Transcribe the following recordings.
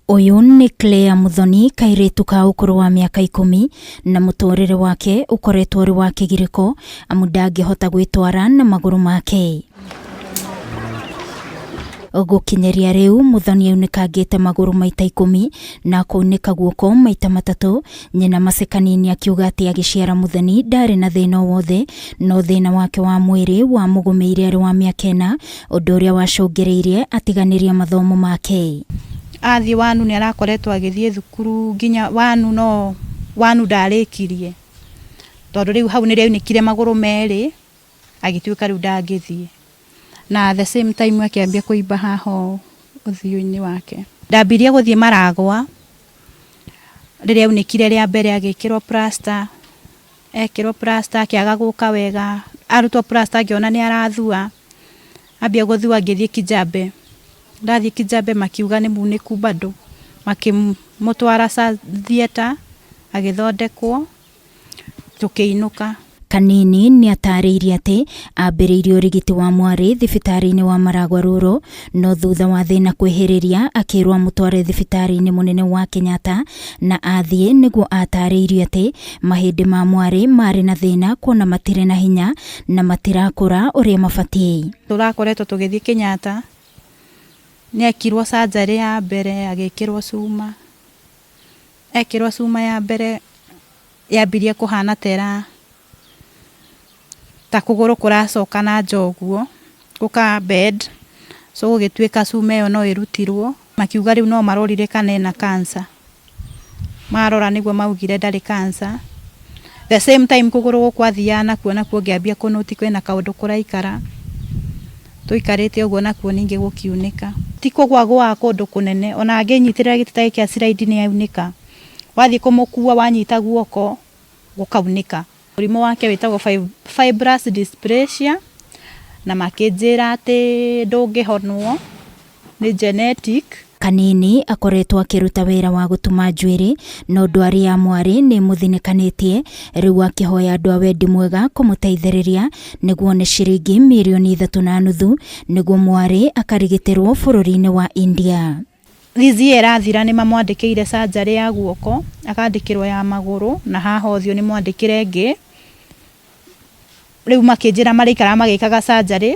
Ũyũ nĩ Claire Muthoni, kairĩtu ka ũkũrũ wa mĩaka 10, na mũtũrĩre wake ũkoretwo ũrĩ wa kĩgirĩko amu ndangĩhota gwĩtwara na magũrũ make. Gũkinyĩria rĩu Muthoni aunĩkangĩte magũrũ maita 10 na akaunĩka guoko maita 3. Nyina Masekanini akiuga atĩ agĩciara Muthoni ndarĩ na thĩna o wothe, no thĩna wake wa mwĩrĩ wamũgũmĩire arĩ wa mĩaka 4, ũndũ ũrĩa wacũngĩrĩirie atiganĩrie mathomo make. Athiĩ wanu nĩ arakoretwo agĩthiĩ thukuru nginya wanu, no wanu ndarĩkirie tondũ rĩu hau nĩrĩo aunĩkire magũrũ merĩ, agĩtuĩka rĩu ndangĩthiĩ, na the same time akĩambia kũimba haha ũũ ũthiũ-inĩ wake. Ndambirie gũthiĩ Maragwa rĩrĩa aunĩkire rĩa mbere, agĩkĩrwo plaster, ekĩrwo plaster akĩaga gũka wega, arutwo plaster ngĩona nĩ arathua, ambia gũthua ngĩthiĩ Kijabe. Ndathiĩ Kijabe makiuga nĩ munĩku bado, makĩmũtwara theatre agĩthondekwo, tũkĩinũka. Kanini nĩ atarĩirie atĩ ambĩrĩirie ũrigiti wa mwarĩ thibitarĩ-inĩ wa Maragwa Rural, no thutha wa thĩna kwĩhĩrĩria akĩrwo amũtware thibitarĩ-inĩ mũnene wa Kenyatta, na athiĩ nĩguo atarĩirio atĩ mahĩndĩ ma mwarĩ marĩ na thĩna kuona matirĩ na hinya na matirakũra ũrĩa mabatiĩ. Tũrakoretwo tũgĩthiĩ Kenyatta, nĩ ekirwo surgery ya mbere, agĩkĩrwo cuma, ekĩrwo cuma ya mbere yambirie kũhana ta ta kũgũrũ kũracoka na nja ũguo gũka bend, so gũgĩtuĩka cuma ĩyo no ĩrutirwo. Makiuga rĩu no marorire kana ena cancer, marora nĩguo maugire ndarĩ cancer. The same time kũgũrũ gũkũ athiaga nakuo nakuo ngĩambia kũnoti kwĩna kaũndũ kũraikara, tũikarĩte ũguo nakuo ningĩ gũkiunĩka. Ti kũgũa agũaga kũndũ kũnene, ona angĩnyitĩrĩra gĩtĩ ta gĩkĩ kĩa slide nĩ yaunĩka, wathiĩ kũmũkua wanyita guoko gũkaunĩka. Mũrimũ wake wĩtagwo fibrous dysplasia, na makĩnjĩra atĩ ndũngĩhonwo, nĩ genetic. Kanini akoretwo akĩruta wĩra wa gũtuma njuĩrĩ, no ndwari ya mwarĩ nĩ ĩmũthinĩkanĩtie, rĩu akĩhoya andũ a wendi mwega kũmũteithĩrĩria nĩguo one ciringi mirioni 3.5 nĩguo mwarĩ akarigitĩrwo bũrũri-inĩ wa India. This year ĩrathira nĩ mamwandĩkĩire surgery ya guoko, akandĩkĩrwo ya magũrũ, na haha ũthiũ nĩ mwandĩkĩre ĩngĩ. Rĩu makĩnjĩra marĩikaraga magĩkaga surgery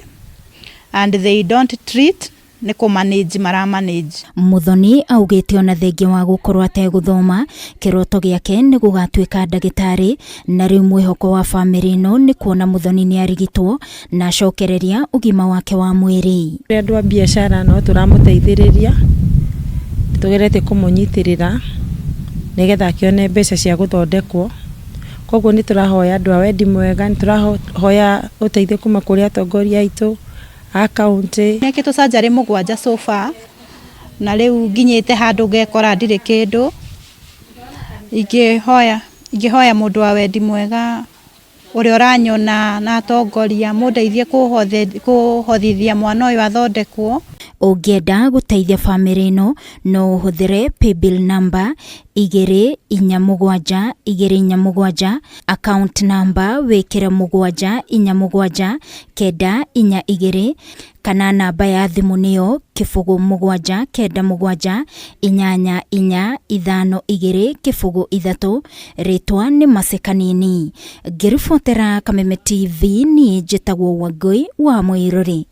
and they don't treat, nĩ kũ manage mara manage. Muthoni augĩte ona thengia wa gũkorwo ategũthoma, kĩroto gĩake nĩ gũgatuĩka ndagĩtarĩ, na rĩu mwĩhoko wa bamĩrĩ ĩno nĩ kuona Muthoni nĩ arigitwo na acokereria ũgima wake wa mwĩrĩ. Andũ a biacara no tũramũteithĩrĩria, tũgeretie kũmũnyitĩrĩra nĩgetha akĩone mbeca cia gũthondekwo. Koguo nĩ tũrahoya andũ a wendi mwega, nĩ tũrahoya ũteithio kuma kũrĩ atongoria aitũ a kaũntĩ. Mekĩtwo surgery 7 so far, na rĩu nginyĩte handũ ngekora ndirĩ kĩndũ. Ingĩhoya mũndũ wa wendi mwega ũrĩa ũranyona na atongoria mũndeithie kũhothithia mwana ũyũ athondekwo. Ũngĩenda gũteithia bamĩrĩ ĩno no ũhũthĩre paybill number 247247, account number wĩkĩre 747942, kana namba ya thimũ nĩyo 0797 88 52 03. Rĩtwa nĩ Masekanini. Ngĩribotera Kameme TV, niĩ njĩtagwo Wangũi wa Mũirũrĩ.